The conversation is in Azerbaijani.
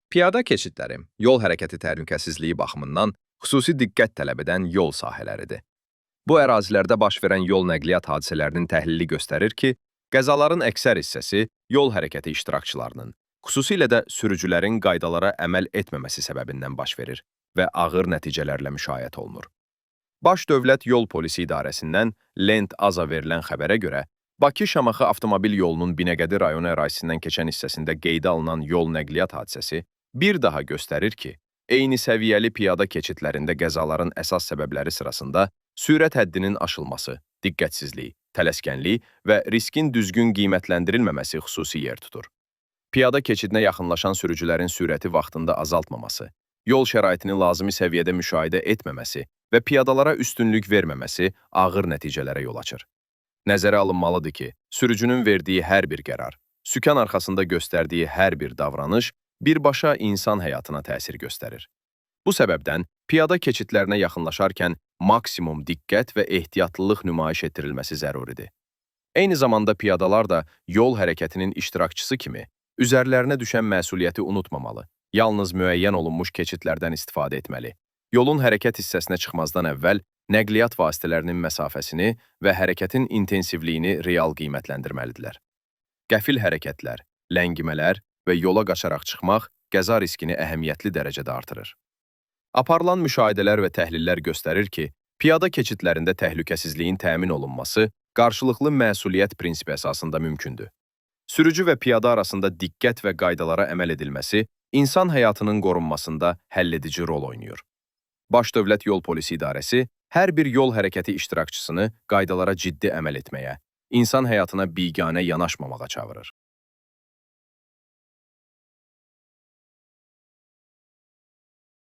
Piyada keçidləri yol hərəkəti təhlükəsizliyi baxımından xüsusi diqqət tələb edən yol sahələridir. Bu ərazilərdə baş verən yol nəqliyyat hadisələrinin təhlili göstərir ki, qəzaların əksər hissəsi yol hərəkəti iştirakçılarının, xüsusilə də sürücülərin qaydalara əməl etməməsi səbəbindən baş verir və ağır nəticələrlə müşayiət olunur. Baş Dövlət Yol Polisi İdarəsindən Lent Aza verilən xəbərə görə, Bakı-Şamaxı avtomobil yolunun Binəqədi rayonu ərazisindən keçən hissəsində qeydə alınan yol nəqliyyat hadisəsi bir daha göstərir ki, eyni səviyyəli piyada keçidlərində qəzaların əsas səbəbləri sırasında sürət həddinin aşılması, diqqətsizlik, tələskənlik və riskin düzgün qiymətləndirilməməsi xüsusi yer tutur. Piyada keçidinə yaxınlaşan sürücülərin sürəti vaxtında azaltmaması, yol şəraitini lazımi səviyyədə müşahidə etməməsi və piyadalara üstünlük verməməsi ağır nəticələrə yol açır. Nəzərə alınmalıdır ki, sürücünün verdiyi hər bir qərar, sükan arxasında göstərdiyi hər bir davranış birbaşa insan həyatına təsir göstərir. Bu səbəbdən piyada keçidlərinə yaxınlaşarkən maksimum diqqət və ehtiyatlılıq nümayiş etdirilməsi zəruridir. Eyni zamanda piyadalar da yol hərəkətinin iştirakçısı kimi üzərlərinə düşən məsuliyyəti unutmamalı, yalnız müəyyən olunmuş keçidlərdən istifadə etməli, yolun hərəkət hissəsinə çıxmazdan əvvəl nəqliyyat vasitələrinin məsafəsini və hərəkətin intensivliyini real qiymətləndirməlidirlər. Qəfil hərəkətlər, ləngimələr və yola qaçaraq çıxmaq qəza riskini əhəmiyyətli dərəcədə artırır. Aparılan müşahidələr və təhlillər göstərir ki, piyada keçidlərində təhlükəsizliyin təmin olunması qarşılıqlı məsuliyyət prinsipi əsasında mümkündür. Sürücü və piyada arasında diqqət və qaydalara əməl edilməsi insan həyatının qorunmasında həlledici rol oynayır. Baş Dövlət Yol Polisi İdarəsi hər bir yol hərəkəti iştirakçısını qaydalara ciddi əməl etməyə, insan həyatına biganə yanaşmamağa çağırır.